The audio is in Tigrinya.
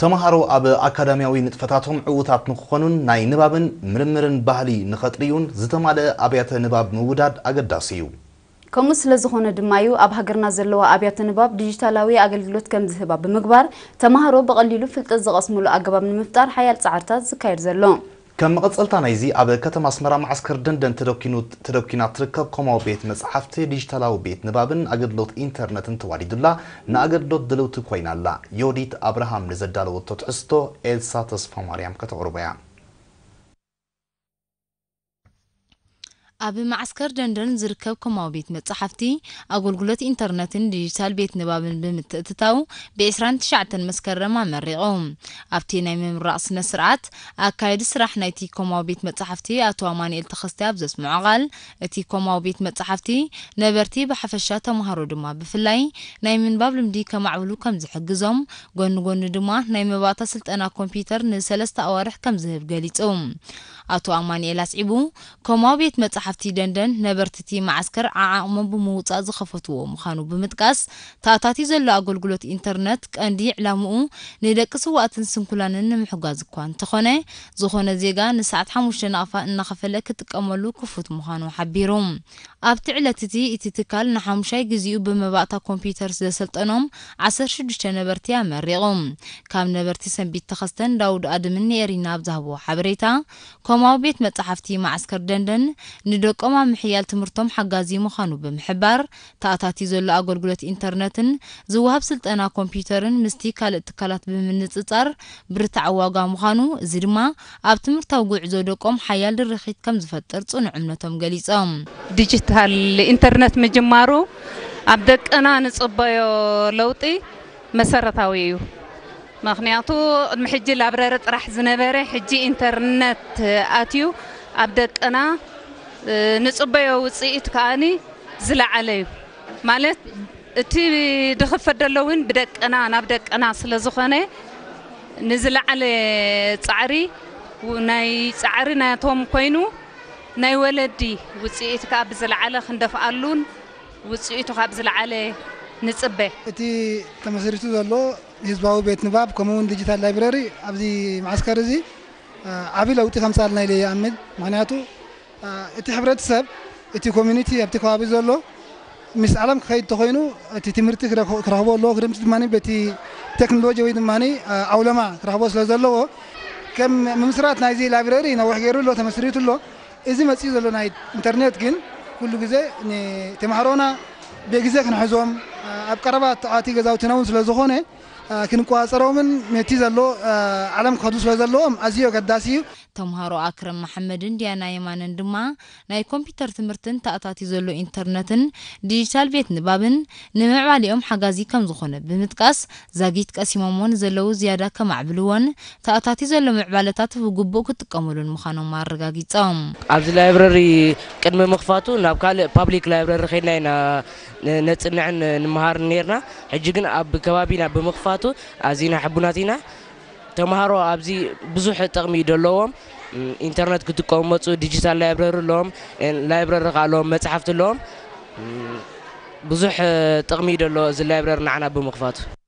ተምሃሮ ኣብ ኣካዳሚያዊ ንጥፈታቶም ዕዉታት ንክኾኑን ናይ ንባብን ምርምርን ባህሊ ንኸጥርዩን ዝተማልአ ኣብያተ ንባብ ምውዳድ ኣገዳሲ እዩ። ከምኡ ስለ ዝኾነ ድማ እዩ ኣብ ሃገርና ዘለዋ ኣብያተ ንባብ ዲጂታላዊ ኣገልግሎት ከም ዝህባ ብምግባር ተምሃሮ ብቐሊሉ ፍልጠት ዝቐስምሉ ኣገባብ ንምፍጣር ሓያል ጻዕርታት ዝካየድ ዘሎ። ከም መቐጸልታ ናይዚ ኣብ ከተማ ኣስመራ መዓስከር ደንደን ተደኪኑ-፣ ተደኪና ትርከብ ኮማዊ ቤት መጻሕፍቲ ዲጂታላዊ ቤት ንባብን ኣገልግሎት ኢንተርነትን ተዋዲዱላ ንኣገልግሎት ድልውቲ ኮይና ኣላ። ዮዲት ኣብርሃም ንዘዳለወቶ ትሕዝቶ ኤልሳ ተስፋማርያም ከተቕርቦ እያ። ኣብ መዓስከር ደንደን ዝርከብ ኮማዊ ቤት መጻሕፍቲ ኣገልግሎት ኢንተርነትን ዲጂታል ቤት ንባብን ብምትእትታው ብ ዕስራን ትሽዓተን መስከረም ኣመሪቑ። ኣብቲ ናይ ምምራቕ ስነ ስርዓት ኣካየዲ ስራሕ ናይቲ ኮማዊ ቤት መጻሕፍቲ ኣቶ ኣማኑኤል ተኸስተ ኣብ ዘስምዖ ቃል፣ እቲ ኮማዊ ቤት መጻሕፍቲ ነበርቲ ብሓፈሻ ተምሃሮ ድማ ብፍላይ ናይ ምንባብ ልምዲ ከማዕብሉ ከም ዝሕግዞም፣ ጎኒ ጎኒ ድማ ናይ መባእታ ስልጠና ኮምፒውተር ንሰለስተ ኣዋርሕ ከም ዝህብ ገሊጹ። ኣቶ ኣማኑኤል ኣስዒቡ፣ ኮማዊ ቤት መጻሕፍቲ ደንደን ነበርቲ እቲ መዓስከር ዓዓቕሞም ብምውጻእ ዝኸፈትዎ ምዃኑ ብምጥቃስ፣ ተኣታትዩ ዘሎ ኣገልግሎት ኢንተርነት ቀንዲ ዕላምኡ ንደቂ ስዋእትን ስንኩላንን ንምሕጓዝ እኳ እንተኾነ፣ ዝኾነ ዜጋ ንሰዓት ሓሙሽተ ናቕፋ እናኸፈለ ክጥቀመሉ ክፉት ምዃኑ ሓቢሩ። ኣብቲ ዕለት እቲ፣ እቲ ትካል ንሓሙሻይ ግዜኡ ብመባእታ ኮምፒውተር ዘሰልጠኖም ዓሰርተ ሽዱሽተ ነበርቲ ኣመሪቑ። ካብ ነበርቲ ሰንቢት ተኸስተን ዳውድ ኣድምን ንኤሪና ኣብ ዝሃብዎ ሓበሬታ፣ ኮማዊ ቤት መጻሕፍቲ መዓስከር ደንደን ንደቆም ኣብ ምሕያል ትምህርቶም ሓጋዚ ምዃኑ ብምሕባር፣ ተኣታትዩ ዘሎ ኣገልግሎት ኢንተርነትን ዝወሃብ ስልጠና ኮምፒውተርን ምስቲ ካልእ ትካላት ብምንጽጻር ብርታዕ ዋጋ ምዃኑ፣ እዚ ድማ ኣብ ትምህርታዊ ጉዕዞ ደቆም ሓያል ድርኺት ከም ዝፈጥር ጽኑዕ እምነቶም ገሊጾም። ዲጂታል ኢንተርነት ምጅማሩ ኣብ ደቅና ንጽበዮ ለውጢ መሰረታዊ እዩ። ምኽንያቱ ቅድሚ ሕጂ ላብረሪ ጥራሕ ዝነበረ፣ ሕጂ ኢንተርነት ኣትዩ ኣብ ደቅና፣ እ፣ ንጽበዮ ውጽኢት ከኣኒ ዝለዓለ እዩ። ማለት እቲ ድኽፈት ዘሎ እውን ብደቅና፣ ናብ ደቅና ስለ ዝኾነ ንዝለዓለ ጻዕሪ፣ ው-፣ ናይ ጻዕሪ ናቶም ኮይኑ ናይ ወለዲ ውጽኢት ከኣ ብዝለዓለ ክንደፍኣሉን ውጽኢቱ ካብ ዝለዓለ ንጽበ። እቲ ተመስሪቱ ዘሎ ህዝባዊ ቤት ንባብ ከምኡ እውን ዲጂታል ላይብረሪ ኣብዚ መዓስከር እዚ፣ እ፣ ዓቢ ለውጢ ከምጽኣልና ኢለ ይኣምን። ምኽንያቱ፣ እ፣ እቲ ሕብረተሰብ፣ እቲ ኮሚኒቲ ኣብቲ ከባቢ ዘሎ ምስ ዓለም ክኸይድ እንተኾይኑ እቲ ትምህርቲ ክረኽ-፣ ክረኽቦ ኣለዎ። ክድምቲ ድማ በቲ ቴክኖሎጂ ወይ ድማ፣ እ፣ ዓውለማ ክረኽቦ ስለ ዘለዎ ከም ምምስራት ናይዚ ላይብረሪ ነዊሕ ገይሩ ኣሎ፣ ተመስሪቱ ኣሎ። እዚ መጺኡ ዘሎ ናይ ኢንተርኔት ግን ኩሉ ግዜ ንተማሃሮና ብግዜ ክንሕዞም፣ ኣብ ቀረባ ተኣቲ ገዛውትና እውን ስለ ዝኾነ፣ ክንቆጻጸሮምን ነቲ ዘሎ ዓለም ክኸዱ ስለ ዘለዎም ኣዝዩ ኣገዳሲ እዩ። ተምሃሮ ኣክረም መሓመድን ዲያና የማነን ድማ ናይ ኮምፒውተር ትምህርትን ተኣታትዩ ዘሎ ኢንተርነትን ዲጂታል ቤት ንባብን ንምዕባሌኦም ሓጋዚ ከም ዝኾነ ብምጥቃስ፣ ዛጊት ቀሲሞሞ ንዘለዉ ዝያዳ ከማዕብልዎን ተኣታትዩ ዘሎ ምዕባለታት ብግቡእ ክጥቀሙሉን ምዃኖም ኣረጋጊጾም። ኣብዚ ላይብረሪ ቅድሚ ምኽፋቱ ናብ ካልእ ፓብሊክ ላይብረሪ ከይድና ኢና ን-፣ ነጽንዕን ንምሃርን ኔርና። ሕጂ ግን ኣብ ከባቢና ብምኽፋቱ ኣዚና ሕቡናት ኢና። ተምሃሮ ኣብዚ ብዙሕ ጥቕሚ እዩ ዘለዎም። ኢንተርነት ክጥቀሙ መጹ፣ ዲጂታል ላይብረሪ ኣለዎም፣ ላይብረሪ ከኣ ኣለዎም፣ መጽሓፍቲ ኣለዎም። ብዙሕ ጥቕሚ እዩ ዘለዎ እዚ ላይብረሪ ንዓና ብምኽፋቱ።